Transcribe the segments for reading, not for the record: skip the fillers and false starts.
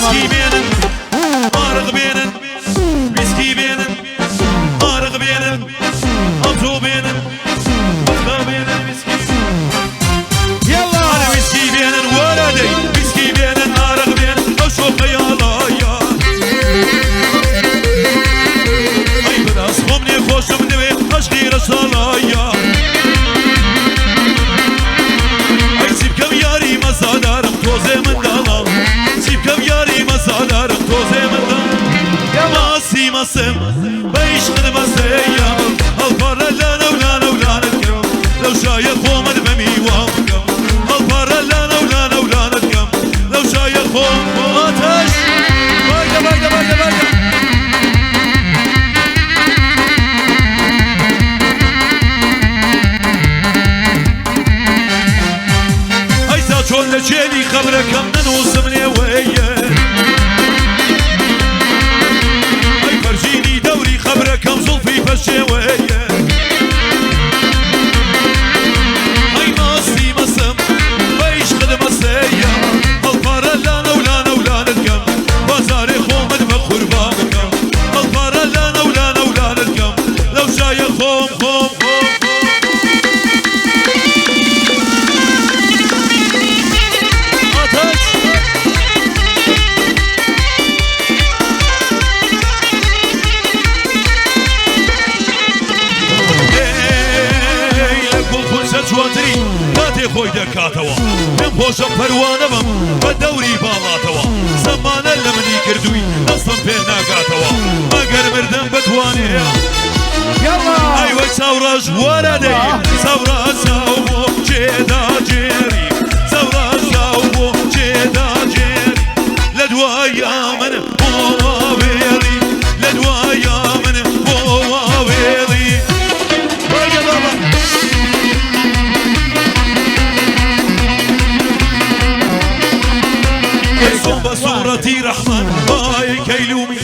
ویسکی بێنن ئارەق بێنن ویسکی بێنن ئارەق بێنن ئەتۆ بێنن وەدکا بێنن ویسکی. يلا. ئەرێ ویسکی بێنن وەرە دەی ویسکی بێنن ئارەق بێنن ئەو شۆخەیاڵایە ئەی بەدەست خۆم نێ خۆشم دەوێ عەشقی ڕەشاڵایە ئەی چی بکەم یاری مەزادارم تۆزێ منداڵە چی بکەم یاری مەزادارم تۆزێ منداڵ ماسی مەسم بە عیشقت مەسەیەم هەڵپەڕە لانە و لانە و لانت کەم لەو شایە خۆمت بە میوان بکەم هەڵپەڕە لانە و لانە و لانت کەم لەو شایە خۆم ئاتەش بایدە بایدە بایدە بایدە. ئەی تا چۆن لە کێلی خەبرەکەم نەنووسم نێوەیە ئەی پەرژینی دەوری خەبرەکەم زوڵفی پەشێوەیە ئەی ماستی مەسم بە عیشقت مەسەیەم هەڵپەڕە لانە و لانە و لانت کەم بازارێ خۆمت بە قوربان بکەم هەڵپەڕە لانە و لانە و لانت کەم لەو شایە خۆم خۆم خۆم خۆم. ئاتەش. ئەی لە گوڵ خونچە جوانتری کاتێ خۆی دەکاتەوە پێم خۆشە پەروانە بم بە دەوری باڵاتەوە زەمانە لە منی کردووی دەستم پێ ناگاتەوە ئەگەر مردم بتوانێ. يلا. ئەی وەی چاوڕەش وەرە دەی چاوڕەش چاو بۆ جێدا جێری چاوڕەش چاو بۆ جێدا جێری لە دوایە من بۆ واوێڵی لە دوایە من بۆ واوێڵی بایدە بابا. ئەی بە سوورەتی ڕەحمان ئای کەیلومی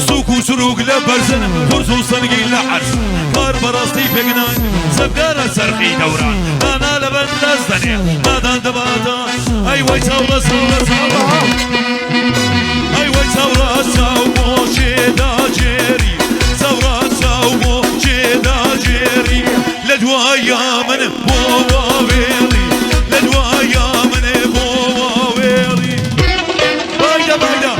سوک و سروک لە بەرزن قورس و سەنگین لە عەرز کار بەڕاستی پێکنان سەبگارە چەرخی دەوران دانا لە بەند دەست دەنێ نادان دەباتە ئەی وەی چاوڕە چاوڕە چاوڕە ئەی وەی چاوڕە چاو بۆ جێدا جێری چاوڕە چاو بۆ جێدا جێری لە دوایە من بۆ واوێڵی لە دوایە من بۆ واوێڵی بایدە بایدە.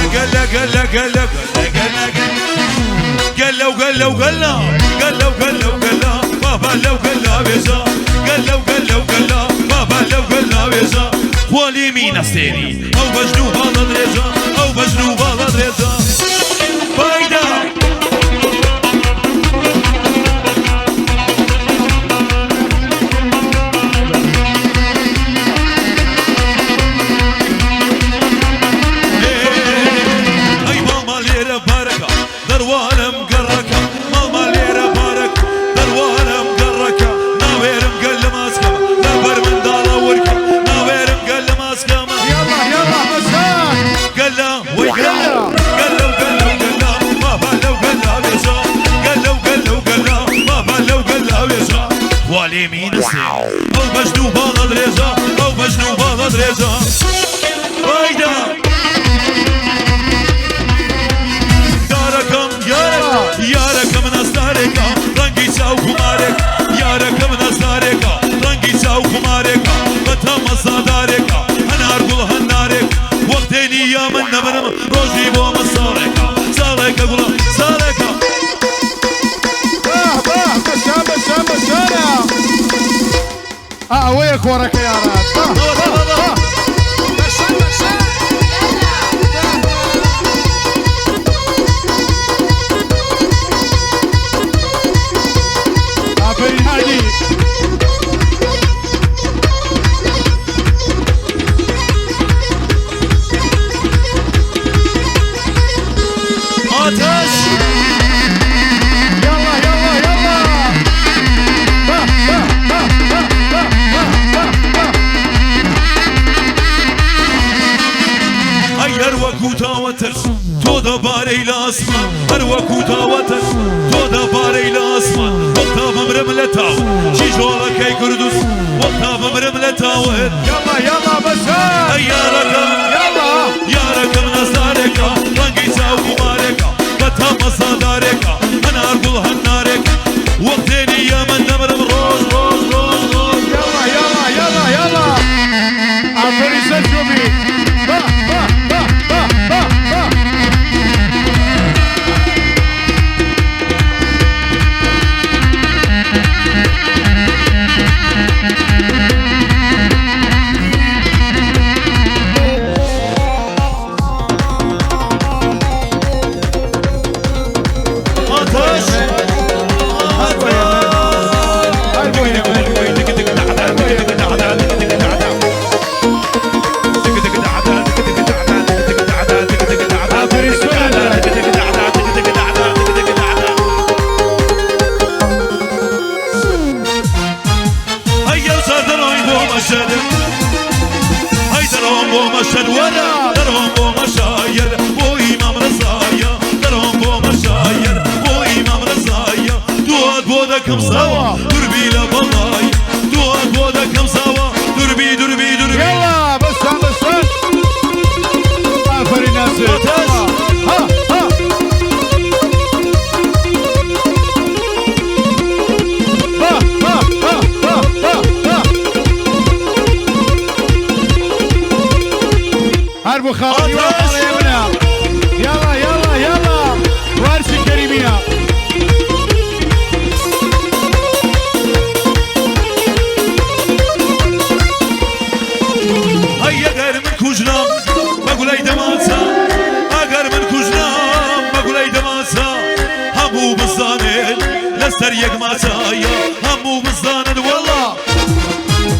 قلا قلا قلا قلا قلا قلا وقلا وقلا قلا وقلا وقلا بابا لو قلا بيزا قلا وقلا وقلا بابا لو قلا بيزا خوالي مين استيري او بجنو بالا دريجا او بجنو بالا دريجا بايدا. ئەی ماڵما لێرە بارەکە دەروانم گەڕەکە ماڵما لێرە بارەک دەروانم گەڕەکە ناوێرم گەل لە ماسکەمە لەبەر منداڵە ورکە ناوێرم گەل لە ماسکەمە. يلا يلا مساء. گەلە وەی گەلە گەلە و گەلە و گەلە بابا لەو گەلە وێژە گەلە و گەلە و گەلە بابا لەو گەلە وێژە خوا لێمی نەسێ ئەو بەژن و باڵە درێژە ئەو بەژن و باڵە درێژە بایدە. یارەکەم یارەکە یارەکەم نازدارێکە ڕەنگی چاو خومارێک یارەکەم نازدارێکە ڕەنگی چاو خومارێکە بەتە مەزادارێکە هەنار گوڵ هەنارێک وەختێنی یا من نەمرم ڕۆژی بۆ مە ساڵێکە ساڵێکە گوڵە ساڵێکە. باه باه بشان بشان بشانة. اه ويك وراك يا راد. باه باه باه. بشان بشان. آفرین هادی. ئاتەش. يلا يلا يلا. باه باه باه باه باه باه باه باه. ئەی هەر وەکو تاوەتر تۆ دەبارەی لە ئاسمان هەر وەکو تاوەتر تۆ دەبارەی لە ئاسمان. بمرم لە تاوت کیژۆڵەکەی کوردست وەختا بمرم لە تاوت. يلا يلا بسام. ئەی یارەکەم، يلا. یارەکەم نازدارێکە، ڕەنگی چاو گومارێکە، بە تامەسادارێکە، هەنار گوڵ هەنارێکە، وەختێنی یەمن دەمرم ڕۆژ ڕۆژ ڕۆژ ڕۆژ. يلا يلا يلا يلا. عفري سجوبي. با با با با با با. ئاتەش عفري سنة. هەی ئەوسا دەڕۆین بۆ مەشهەد، هەی دەڕۆم بۆ مەشهەد، وەرە دەڕۆم بۆ مەشایەر بۆ ئیمام ڕەزایە، دەڕۆم بۆ مەشایەر بۆ ئیمام ڕەزایە، دوات بۆ دەکەم ساوە دوربی لە بەڵای، دوات بۆ دەکەم ساوە دوربی دوربی دوربی. يلا بسام بسام. عفري ناصر. آتش. ها ها. با با با با با با. هربو خالي. آتش. يلا يلا يلا وارسي كريمية. هەی ئەگەر من کوژرام بە گولەی دەمانچە، ئەگەر من کوژرام بە گولەی دەمانچە، هەموو بزانێت لەسەر یەک ماچایە، هەموو بزانن وەڵا.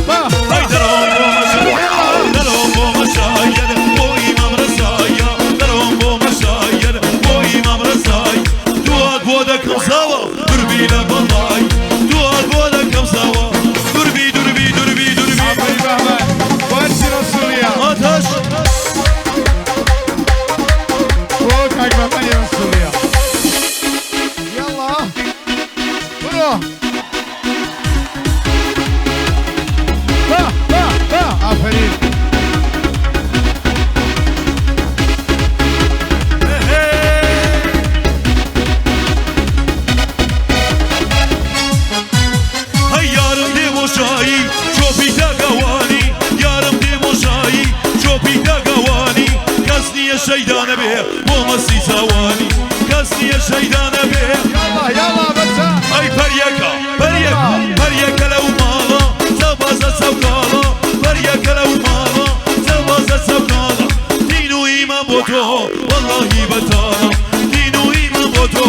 با. هەی دەڕۆم بۆ مەشهەد، دەڕۆم بۆ مەشایەر بۆ ئیمام ڕەزایە، دەڕۆم بۆ مەشایەر بۆ ئیمام ڕەزای، دوات بۆ دەکەم ساوە دوربی لە بەڵای، دوات بۆ دەکەم ساوە دوربی دوربی دوربی دوربی. عفري بهمن وارسي رسولية. ئاتەش. فوق حق بهمن يا رسولية. يلا برو. با با با. عفرين. هەی یارم دێ بۆشایی چۆپی تاگەوانی، یارم دێ بۆشایی چۆپی تاگەوانی، کەس نییە شەیدانە بێ بۆ مەسی چاوانی، کەس نییە شەیدانە بێ. يلا يلا بسام. ئەی پەریەکە پەریەکە پەریەکە لەو ماڵە چاوبازە چاوکاڵە، پەریەکە لەو ماڵە چاوبازە چاوکاڵە، دین و ئیمان بۆ تۆ وەڵڵاهی بەتاڵە، دین و ئیمان بۆ تۆ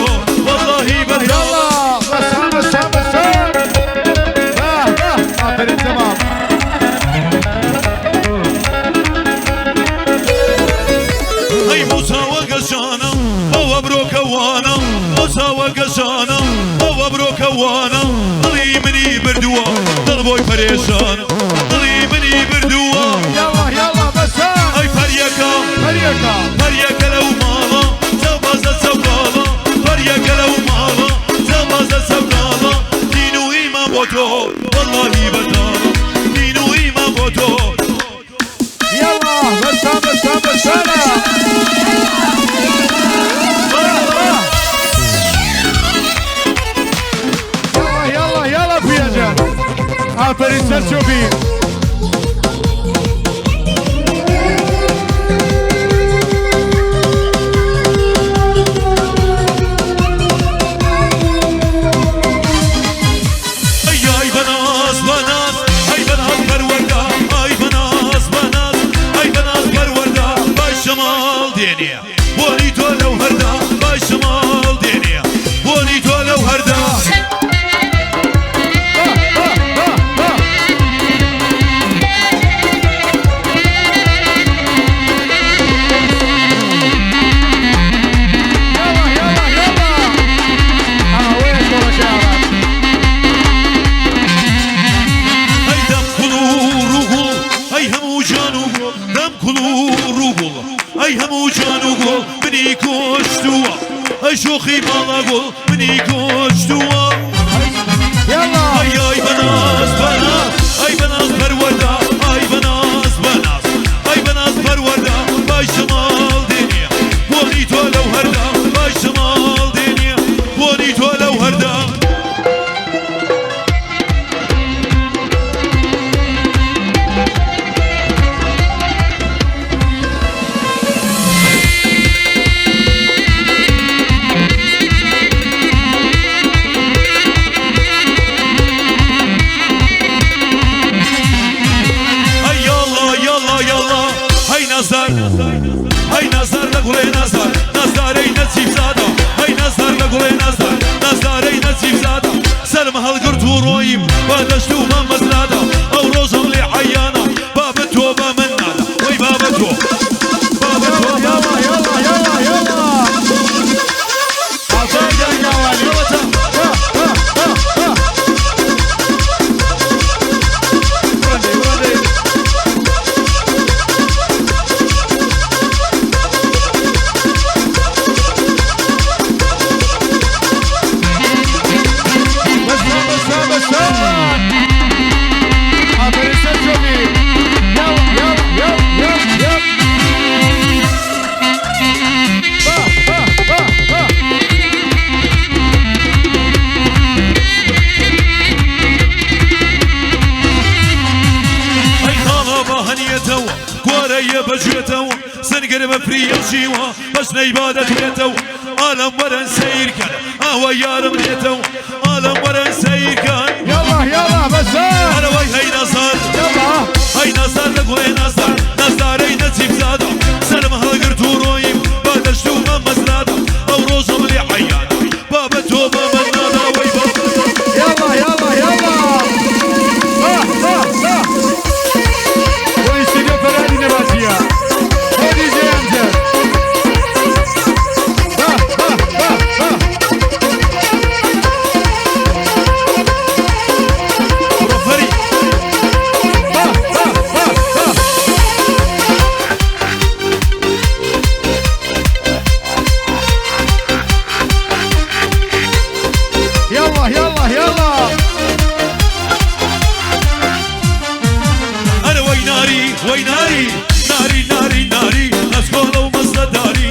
وەڵڵاهی بەتاڵە. يلا بسام بسام بسام. با با. عفرين تمام. هەی موساوە گەشانە ئەوە برۆکەوانە، موساوە گەشانە ئەوە برۆکەوانە، دڵی منی بردووە دڵ بۆی پەرێشانە، دڵی منی بردووە. يلا يلا بسام. ئەی پەریەکە فريقا. پەریەکە لەو ماڵە چاوبازە چاوکاڵە، پەریەکە لەو ماڵە چاوبازە چاوکاڵە، دین و ئیمان بۆ تۆ وەڵڵاهی بەتاڵە، دین و ئیمان بۆ تۆ. يلا بسام بسام بسام. يلا يلا يلا بيجان. عفرين سرشوبي. ئەی ئای بەناز بەناز، ئەی بەناز پەروەردە، ئای بەناز بەناز، ئەی بەناز پەروەردە، بای شەماڵ دێنێ بۆنی تۆ لەو هەردا، بای شەماڵ دێنێ بۆنی تۆ لەو هەردا. با با با با. يلا يلا يلا. وين كرة. ئەی دەم کوڵ و ڕووگوڵ، ئەی هەموو جان و گوڵ، دەم کوڵ و ڕووگوڵ، ئەی هەموو جان و گوڵ، منی کوشتووە، ئەی شۆخی باڵا گوڵ، منی کوشتووە. يلا. ئەی ئای بەناز بەناز ئەی بەناز پەروەردە ئای بەناز بەناز ئەی بەناز پەروەردە بای شماڵ دێنێ بۆنی تۆ لەو هەردا بای شماڵ دێنێ بۆنی تۆ لەو هەردا. ئەی یاڵڵا یاڵڵا یاڵڵا هەی نازدار هەی نازدار لە گوڵێ نازدار نازدارەی نەجیب زادە هەی نازدار لە گوڵێ نازدار نازدارەی نەجیب زادە سەرم هەڵگرت و ڕۆییم بە دەشت و بە مەزرادا ئەو ڕۆژەم لێ عەیانە بابە تۆ بە من نادا وەی بابە تۆ بابە تۆ يلا يلا يلا يلا. آفرین جەنگاوەری. با با با با. بڕەندەی بڕەندەی. بەسان بەسان بەسان. ئافرین سەرچۆبی. يلا يلا يلا يلا يلا. با با با با. ئەی خاڵە بە هەنیەتەوە گوارەیە بەگوێتەوە سنگر بە فریە ژیوە بەشنەی با دەتوێتەوە ئالەم وەرن سەیرکەن ئاوە یارم دێتەوە ئالەم وەرن سەیرکەن. يلا يلا بەسان. ئەرەوەی هەی نازار يلا. هەی نازار لە گوڵێ نازار نازدارەی نەجیب زادە سەرم هەڵگرت و ڕۆییم بە دەشت و بە مەزرادا ئەو ڕۆژەم لێ عەیانە بابە تۆ بە من نادا وەی بابە تۆ. يلا يلا يلا. با با با. بۆ ئیستیدیۆ فەرهادی نەباتیە. بۆ دیجێ ئەمجەد. با با با با. بڕۆ فەری. با با با با. يلا يلا يلا. ئەرە وەی ناری وەی ناری ناری ناری ناری ئەسخۆڵە و مەزەداری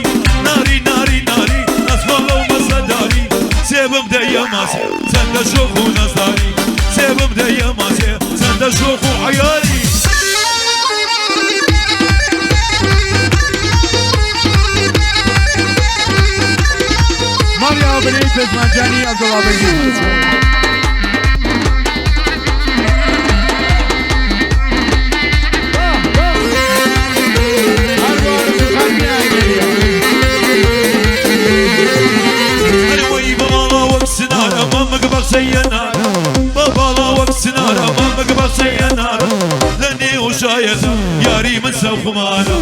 ناری ناری ناری ئەسخۆڵە و مەزەداری سێبم دەیە ماسێ چەندە شۆخ و نەزداری سێبم دەیە ماسێ چەندە شۆخ و عیاری. ماریا بنی پزمانجانی عبدالله بگی. با با. هەر بۆ ئارەزوو ئاگەریە. ئەرە وەی بەڵاڵا وەک سنارە مامک بەخشەیە نارە بە باڵا وەک سنارە مامک بەخشەیە نارە لە نێو شایەتە یاری من سەوخمانە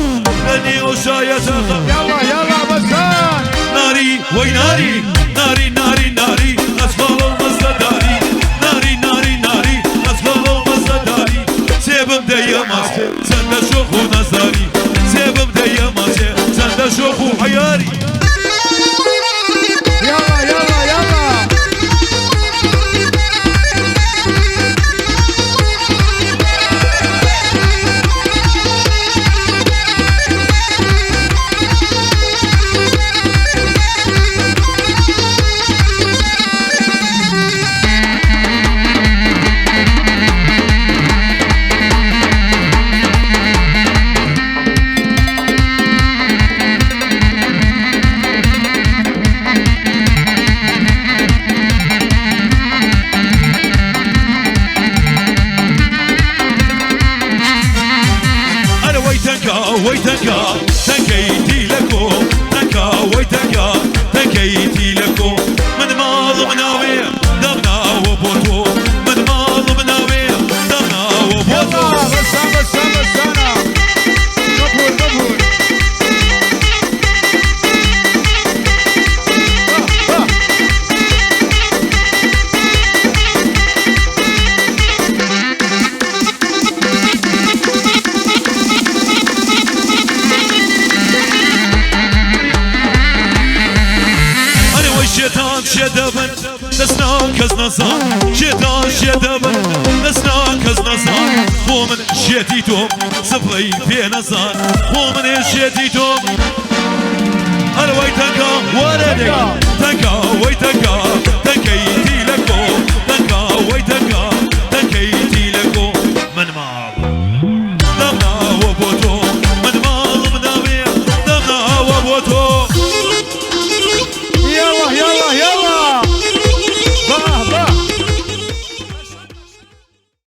لە نێو شایەتە. يلا يلا بەسان. ناری وەی ناری ناری ناری ناری ئەسفاڵە و مەزەداری ناری ناری ناری ئەسفاڵە و مەزەداری سێبم دەیە ماسێ چەندە شۆخ و نەزاری سێبم دەیە ماسێ چەندە شۆخ و عیاری. يلا يلا يلا. شێتان شێ دەبن دەستان کەس نەزان شێتان شێ دەبن دەستان کەس نەزان بۆ من شێتی تۆم سفرەی پێ نەزان بۆ من شێتی تۆم ئەرەوەی تەنکا وەرە دەی تەنکا وەی تەنکا تەنکەی.